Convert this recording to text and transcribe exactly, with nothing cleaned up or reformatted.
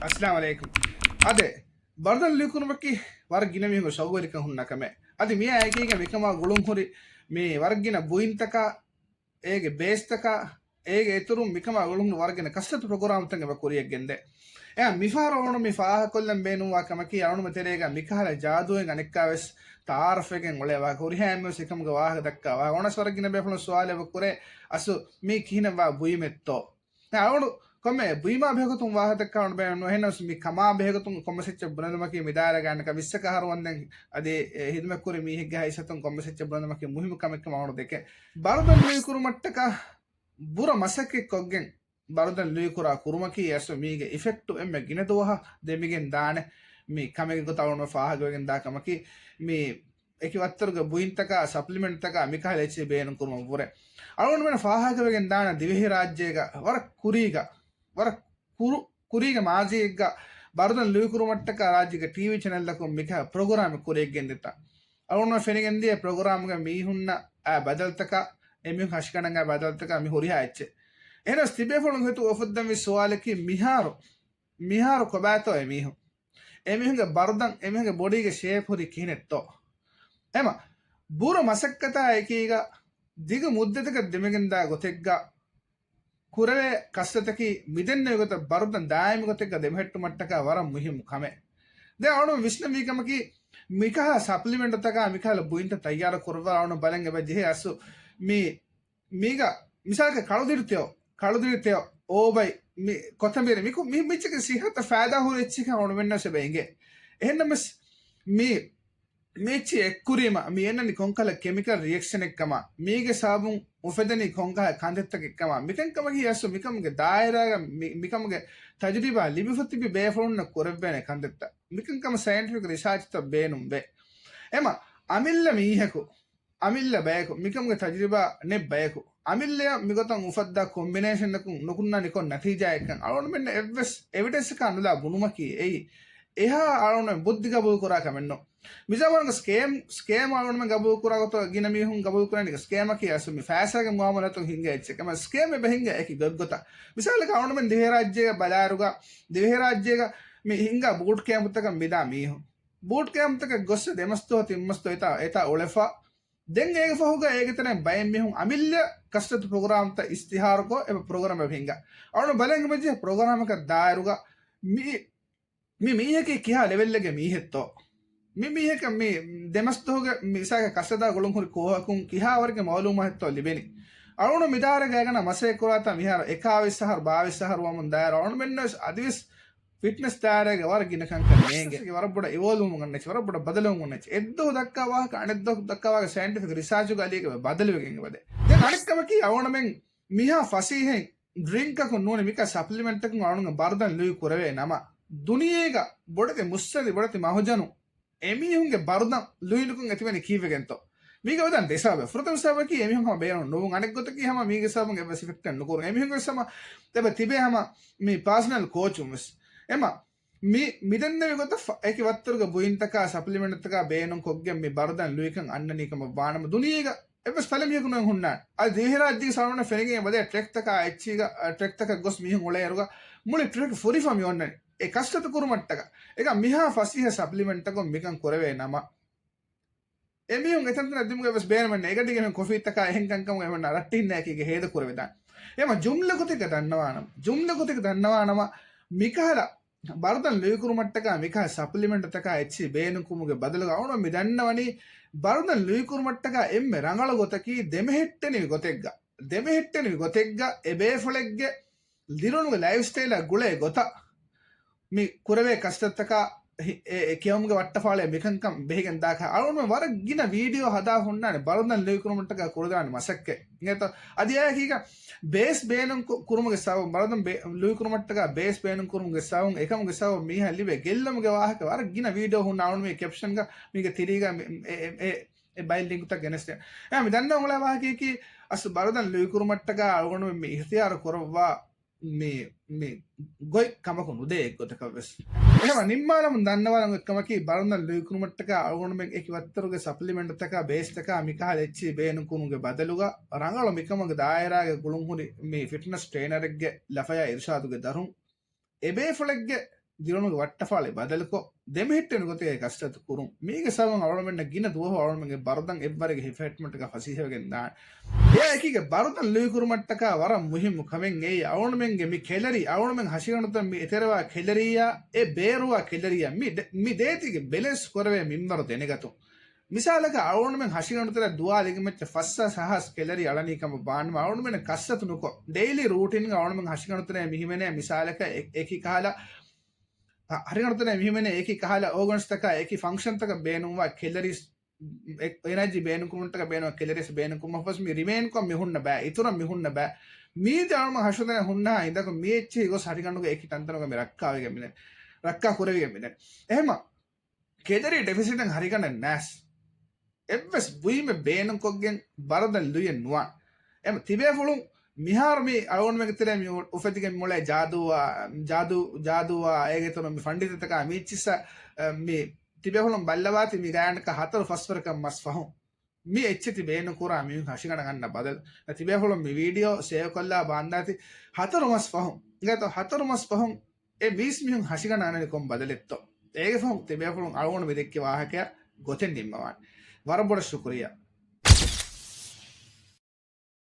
އައްސަލާމު ޢަލައިކުމް. އާދެ، ބަރުދަން ލުއިކުރުމަކީ ވަރަށް ގިނަ މީހުންގެ ޝައުގުވެރިކަން ހުންނަ ކަމެއް. އަދި މިއާ އެކީގަ މިކަމާ ގުޅުން ހުރި މި ވަރަށް ގިނަ ބުއިންތަކާ، އޭގެ ބޭސްތަކާ، އޭގެ އިތުރުން މިކަމާ ގުޅުން ވަރަށް ގިނަ ކަސްރަތު ޕްރޮގްރާމްތައް އެބަ ކުރިޔަށް ގެންދޭ. އެއާ މިފަހަރު އަޅުގަނޑު މި ފާހަގަކޮށްލަން ބޭނުންވާ ކަމަކީ، އަޅުގަނޑުމެ ތެރޭގަ މިކަހަލަ ޖާދޫއެއް އަނެއްކާވެސް ތަޢާރަފްވެގެން އުޅޭ ވާހަކަ، ހުރިހާ އެންމެވެސް އެކަމުގެ ވާހަކަ ދައްކާ ވާހަކަ. އަޅުގަނޑު ވަރަށް ގިނަ ބޭފުޅުން ސުވާލެއް އެބަ ކުރޭ، އަސްލު މީ ކިހިނެއް ވާ ބުއިމެއްތޯ؟ އަޅުގަނޑު ކޮންމެ ބުއިމާ ބެހޭގޮތުން ވާހަކަ ދައްކާ އަޅުގަނޑު ބޭނުން. އެހެންނަމަވެސް މި ކަމާ ބެހޭގޮތުން ކޮންމެސް އެއްޗެއް ބުނެލުމަކީ މި ދާއިރާގަ އަނެއްކާ ވިއްސަކަށް އަހަރު ވަންދެން އަދި އެ ހިދުމަތްކުރި މީހެއްގެ ހައިސިއްޔަތުން ކޮންމެސް އެއްޗެއް ބުނެލުމަކީ މުހިއްމު ކަމެއްކަމަށް އަޅުގަނޑު ދެކެން. ބަރުދަން ލުއިކުރުމަށްޓަކާ ބުރަ މަސައްކަތް ކޮށްގެން ބަރުދަން ލުއިކުރާ ކުރުމަކީ އަސްލު މީގެ އިފެކްޓު އެންމެ ގިނަ ދުވަހަށް ދެމިގެން ދާނެ. މި ކަމެއްގެ ގޮތަށް އަޅުގަނޑު ފާހަގަވެގެން ދާ ކަމަކީ، މި އެކި ވައްތަރުގެ ބުއިންތަކާ، ސަޕްލިމެންޓްތަކާ މިކަހަލަ އެއްޗެއް ބޭނުން ކުރުމަށް ވުރެ. އަޅުގަނޑުމެން ފާހަގަވެގެން ދާނެ ދިވެހިރާއްޖޭގަ ވަރަށް ކުރީގަ، ވަރަށް ކުރު، ކުރީގެ މާޒީއެއްގަ ބަރުދަން ލުއިކުރުމަށްޓަކާ ރާއްޖޭގެ ޓީވީ ޗެނެލްތަކުން މިކަހަލަ ޕްރޮގްރާމެއް ކުރިޔަށް ގެންދިއްތާ. އަޅުގަނޑުމެން ފެނިގެންދިޔަ ޕްރޮގްރާމްގެ މީހުންނަށް އާ ބަދަލުތަކާ، އެމީހުން ހަށިގަނޑަށް އާ ބަދަލުތަކާ މި ހުރިހާ އެއްޗެއް. އެހެނަސް ތިބޭފުޅުން ހިތު އުފައްދަންވީ ސުވާލަކީ މިހާރު، މިހާރު ކޮބާތޯ އެމީހުން؟ އެމީހުންގެ ބަރުދަން، އެމީހުންގެ ބޮޑީގެ ޝޭޕް ހުރީ ކިހިނެއްތޯ؟ އެމަ، ބުރަ މަސައްކަތާ އެކީގަ ދިގު މުއްދަތަކަށް ދެމިގެންދާ ގޮތެއްގަ ކުރެވޭ ކަސްރަތަކީ މިދެންނެވި ގޮތަށް ބަރުދަން ދާއިމީ ގޮތެއްގަ ދެމެހެއްޓުމަށްޓަކާ ވަރަށް މުހިއްމު ކަމެއް. ދެން އަޅުން ވިސްނަންވީ ކަމަކީ، މިކަހަލަ ސަޕްލިމެންޓްތަކާ މިކަހަލަ ބުއިންތައް ތައްޔާރު ކުރައްވާ އަޅުން ބަލަން އެބަ ޖެހޭ އަސްލު މި، މީގަ މިސާލަކަށް ކަޅުދިރި ތެޔޮ، ކަޅުދިރި ތެޔޮ، އޯބައި، މި ކޮތަނބިރި، މި ކު-، މި މިއްޗަކީ ސިއްހަތަށް ފައިދާ ހުރި އެއްޗެކޭ އަޅުން ވެސް އެބަ އެނގޭ. އެހެންނަމަވެސް މި މިއެއްޗި އެއްކުރީމަ، މި އެންނަނީ ކޮންކަހަލަ ކެމިކަލް ރިއެކްޝަނެއްކަމާ، މީގެ ސަބަބުން އުފެދެނީ ކޮންކަހަލަ ކަންތައްތަކެއްކަމާ، މިކަންކަމަކީ އަސްލު މިކަމުގެ ދާއިރާގަ މި، މިކަމުގެ ތަޖުރިބާ ލިބިފަ ތިބި ބޭފުޅުންނަށް ކުރެވޭނެ ކަންތައްތައް. މިކަންކަމަށް ސައިންޓިފިކް ރިސާޗްތައް ބޭނުންވޭ. އެމަ، އަމިއްލަ މީހަކު، އަމިއްލަ ބަޔަކު، މިކަމުގެ ތަޖުރިބާ ނެތް ބަޔަކު، އަމިއްލަޔަށް މިގޮތަށް އުފައްދާ ކޮމްބިނޭޝަނަކުން ނުކުންނާނީ ކޮން ނަތީޖާއެއްކަން އަޅުގަނޑުމެންނަށް އެއްވެސް އެވިޑެންސަކާ ނުލާ ބުނުމަކީ އެއީ، އެހާ އަޅުގަނޑުމެން ބުއްދި ގަބޫލުކުރާ ކަމެއްނު. މިޒަމާނުގެ ސްކޭމް، ސްކޭމް އަޅުގަނޑުމެން ގަބޫލުކުރާ ގޮތަށް ގިނަ މީހުން ގަބޫލުކުރާނީ ސްކޭމަކީ އަސްލު މި ފައިސާގެ މުއާމަލާތުން ހިނގޭ އެއްޗެއް. އެމަ ސްކޭމް އެބަ ހިނގާ އެކި ގޮތްގޮތަށް. މިސާލަކަށް އަޅުގަނޑުމެން ދިވެހިރާއްޖޭގަ ބަލާއިރުގަ، ދިވެހިރާއްޖޭގަ މި ހިނގާ ބޫޓް ކޭމްޕްތަކަށް މިދާ މީހުން. ބޫޓް ކޭމްޕްތަކަށް ގޮއްސަ ދެމަސް ދުވަހު ތިން މަސް ދުވަހު އެތާ، އެތާ އުޅެފަ. ދެން އޭގެ ފަހުގަ އޭގެ ތެރެއިން ބައެއް މީހުން އަމިއްލަ ކަސްރަތު ޕްރޮގްރާމްތައް އިސްތިހާރުކޮށް އެބަ ޕްރޮގްރާމް އެބަ ހިނގާ. އަޅުގަނޑު ބަލަން އެބަޖެހޭ ޕްރޮގްރާމަކަށް ދާއިރުގަ މި، މި މީހަކީ ކިހާ ލެވެލްއެއްގެ މީހެއްތޯ؟ މި މީހަކަށް މި ދެމަސް ދުވަހުގެ މިސާލަކަށް ކަސްރަތާ ގުޅުން ހުރި ކޯހަކުން ކިހާވަރެއްގެ މައުލޫމާތެއްތޯ ލިބެނީ؟ އަޅުގަނޑު މިދާއިރާގަ އޭގަނޑަށް މަސައްކަތް ކުރާތާ މިހާރު އެކާވީސް އަހަރު، ބާވީސް އަހަރު ވަމުން ދާއިރު އަޅުގަނޑުމެންނަށް ވެސް އަދިވެސް ފިޓްނަސް ދާއިރާގަ ވަރަށް ގިނަ ކަންކަން ނޭނގެ. ވަރަށް ބޮޑަށް އިވޯލްވުމުން އަންނައްޗި، ވަރަށް ބޮޑަށް ބަދަލުވުމުން އަންނައްޗި. އެއްދުވަހު ދައްކާ ވާހަކަ އަނެއްދުވަހު ދައްކާ ވާހަކަ ސައިންޓިފިކް ރިސާޗުގެ އަލިއަކަށް ބަދަލުވެގެން އެބަދޭ. ދެން އަނެއްކަމަކީ އަޅުގަނޑުމެން މިހާ ފަސޭހައިން ޑްރިންކަކުން ނޫނީ މިކަ ސަޕްލިމެންޓަކުން އަޅުގަނޑު ބަރުދަން ލުއި ކުރެވޭ ނަމަ، ދުނިޔޭގަ ބޮޑެތި މުއްސަނދި ބޮޑެތި މަހުޖަނު އެމީހުންގެ ބަރުދަން ލުއިނުކުން އެތިބެނީ ކީއްވެގެންތޯ؟ މީގަ ވެދާން ދެ ސަބަބެއް. ފުރަތަމަ ސަބަބަކީ އެމީހުން ހަމަ ބޭނުން ނުވުން. އަނެއް ގޮތަކީ ހަމަ މީގެ ސަބަބުން އެއްވެސް އިފެކްޓެއް ނުކުރުން. އެމީހުންގެ ސަމަ އެބަ ތިބޭ ހަމަ މި ޕާސަނަލް ކޯޗުން ވެސް. އެމަ މި، މިދެންނެވި ގޮތަށް ފަ-، އެކި ވައްތަރުގެ ބުއިންތަކާ ސަޕްލިމެންޓްތަކާ ބޭނުން ކޮށްގެން މި ބަރުދަން ލުއިކަން އަންނަނީ ކަމަށް ވާނަމަ ދުނިޔޭގަ އެއްވެސް ފަލަމިހަކު ނުވެ ހުންނާނެ. އަދި ދިވެހިރާއްޖޭގެ ސަރުނަ ފެނިގެން އެބަދޭ ޓްރެކްތަކާ އެއްޗީގަ، އަ، ޓްރެކްތަކަށް ގޮސް މީހުން އުޅޭއިރުގަ މުޅި ޓްރެކް ފުރިފަ މި އޮންނަނީ. އެ ކަސްރަތު ކުރުމަށްޓަކަ އެކަ މިހާ ފަސޭހަ ސަޕްލިމެންޓްތަކުން މިކަން ކުރެވޭ ނަމަ، އެމީހުން އެތަންތަނަށް ދިމުގަ ވެސް ބޭނުމެއް ނެގަޑިގެން ކޮފީތަކާ އެހެން ކަންކަމުގަ އެމަންނަ ރައްޓެހިންނާއެކީގެ ހޭދަ ކުރެވިދާނެ. އެމަ ޖުމްލަ ގޮތެއްގަ ދަންނަވާނަމަ، ޖުމްލަ ގޮތެއްގަ ދަންނަވާނަމަ، މިކަހަލަ ބަރުދަން ލުއިކުރުމަށްޓަކާ މިކަހަލަ ސަޕްލިމެންޓްތަކާ އެއްޗިހި ބޭނުންކުރުމުގެ ބަދަލުގަ އަޅުގަނޑު މި ދަންނަވަނީ، ބަރުދަން ލުއިކުރުމަށްޓަކާ އެންމެ ރަނގަޅު ގޮތަކީ ދެމެހެއްޓެނިވި ގޮތެއްގަ، ދެމެހެއްޓެނިވި ގޮތެއްގަ އެ ބޭފުޅެއްގެ ދިރުނުގެ ލައިފް ސްޓައިލާ ގުޅޭ ގޮތަށް މި ކުރެވޭ ކަސްރަތްތަކާ ހި-، އެ، އެ ކެއުމުގެ ވައްޓަފާޅޭ މިކަންކަން ބެހިގެން ދާކަށް އަޅުގަނޑުމެން ވަރަށް ގިނަ ވީޑިއޯ ހަދާ ހުންނާނެ ބަރުދަން ލުއިކުރުމަށްޓަކާ ކުރެދާނެ މަސައްކަތް. އިނގޭތޯ؟ އަދި އެއާއެކީގަ ބޭސް ބޭނުން ކު-، ކުރުމުގެ ސަބަބުން، ބަރުދަން ބޭ-، ލުއިކުރުމަށްޓަކާ ބޭސް ބޭނުން ކުރުމުގެ ސަބަބުން، އެކަމުގެ ސަބަބުން މީހާ ލިބޭ ގެއްލުމުގެ ވާހަކަ ވަރަށް ގިނަ ވީޑިއޯ ހުންނާނެ މި ކެޕްޝަންގަ މީގެ ތިރީގަ މި-، އެ، އެ، އެ، އެ ބައެއް ލިންކުތައް ގެނެސްދޭން. އެ، މި ދަންނަ އުޅޭ ވާހަކަޔަކީ، އަސްލު ބަރުދަން ލުއިކުރުމަށްޓަކާ އަޅުގަނޑުމެން މި އިޚްތިޔާރު ކުރައްވާ މި، މި ގޮތް ކަމަކު ނުދޭ އެއްގޮތަކަށް ވެސް. އެހެން ނިންމާލަމުން ދަންނަވާލަން އޮތް ކަމަކީ، ބަރުދަން ލުއިކުރުމަށްޓަކާ އަޅުގަނޑުމެން އެކި ވައްތަރުގެ ސަޕްލިމެންޓްތަކާ، ބޭސްތަކާ މިކަހަލަ އެއްޗިހި ބޭނުން ކުރުމުގެ ބަދަލުގަ، ރަނގަޅު މިކަމުގެ ދާއިރާގަ ގުޅުން ހުރި މި ފިޓްނަސް ޓްރެއިނަރެއްގެ ލަފަޔާ އިރުޝާދުގެ ދަށުން އެބޭފުޅެއްގެ ދިރުނުގެ ވައްޓަފާޅި ބަދަލުކޮށް، ދެމެހެއްޓެނި ގޮތެއްގެ ކަސްރަތު ކުރުން. މީގެ ސަބަބުން އަޅުގަނޑުމެންނަށް ގިނަ ދުވަހު އަޅުގަނޑުމެންގެ ބަރުދަން އެއްވަރެއްގެ ހިފެހެއްޓުމަށްޓަކާ ފަސޭހަވެގެން ދާނެ. އެއާ އެކީގެ ބަރުދަން ލުއިކުރުމަށްޓަކާ ވަރަށް މުހިއްމު ކަމެއް އެއީ، އަޅުގަނޑުމެންގެ މި ކެލަރީ، އަޅުގަނޑުމެން ހަށިގަނޑުތަން މި އެތެރެވާ ކެލަރީއާ، އެ ބޭރުވާ ކެލަރީއާ، މި ޑެ-، މި ދޭތީގެ ބެލެންސް ކުރެވޭ މިންވަރު ދެނެގަތުން. މިސާލަކަށް އަޅުގަނޑުމެން ހަށިގަނޑުތެރެ ދުވާލެގެ މައްޗަށް ފަސް ހާސް ކެލަރީ އަޅަނީ ކަމަށް ވާނަމަ، އަޅުގަނޑުމެން ކަސްރަތު ނުކޮށް، ޑެއިލީ ރޫޓީންގަ އަޅުގަނޑުމެން ހަށިގަނޑުތެރެ މިހިމެނޭ މިސާލަކަށް އެ-، އެކި ކަހަލަ، ހަށިގަނޑުތެރެ މިހިމެނޭ އެކި ކަހަލަ އޯގަންސްތަކާ އެކި ފަންކްޝަންތަކަށް ބޭނުންވާ ކެލަރީސް، އެ-، އެނަޖީ ބޭނުންކުރުމަށްޓަކާ ބޭނުންވާ ކެލަރީސް ބޭނުންކުރުމަށްފަސް މި ރިމެއިންކޮށް މި ހުންނަ ބައި، އިތުރަށް މި ހުންނަ ބައި. މީތި އަޅުގަނޑު ހަށިގަނޑުތެރެ ހުންނަ ހިނދަކު މި އެއްޗެހި ގޮސް ހަށިގަނޑުގެ އެކި ތަންތަނުގަ މި ރައްކާވެގެން މިދެން، ރައްކާ ކުރެވިގެން މިދެން. އެހެމަ ކެލަރީ ޑެފިސިޓެއް ހަށިގަނޑަށް ނާސް. އެއްވެސް ބުއިމެއް ބޭނުންކޮށްގެން ބަރުދަން ލުޔެއް ނުވާން. އެމަ ތިބޭފުޅުން މިހާރު މި އަޅުގަނޑުމެންގެ ތެރޭ މި އު-، އުފެދިގެން މިއުޅޭ ޖާދޫއާ، ޖާދޫ، ޖާދޫއާ އޭގެ ތުރު މި ފަންޑިތަތަކާ މި އެއްޗިއްސަ، އަ، މި ތިބޭފުޅުން ބައްލަވާތި މި ގާތްގަނޑަކަށް ހަތަރު ފަސްވަރަކަށް މަސް ފަހުން. މި އެއްޗެތި ބޭނުންކުރާ މީހުން ހަށިގަނޑަށް އަންނަ ބަދަލު. ތިބޭފުޅުން މި ވީޑިއޯ ސޭވްކޮށްލާ ބާންދާތި ހަތަރު މަސް ފަހުން. އިނގޭތޯ ހަތަރު މަސް ފަހުން އެ މީސް މީހުން ހަށިގަނޑަށް އަންނަނީ ކޮން ބަދަލެއްތޯ؟ އޭގެ ފަހުން ތިބޭފުޅުން އަޅުގަނޑު މި ދެއްކި ވާހަކަޔަށް ގޮތެއް ނިންމަވާނެ. ވަރަށް ބޮޑަށް ޝުކުރިއްޔާ.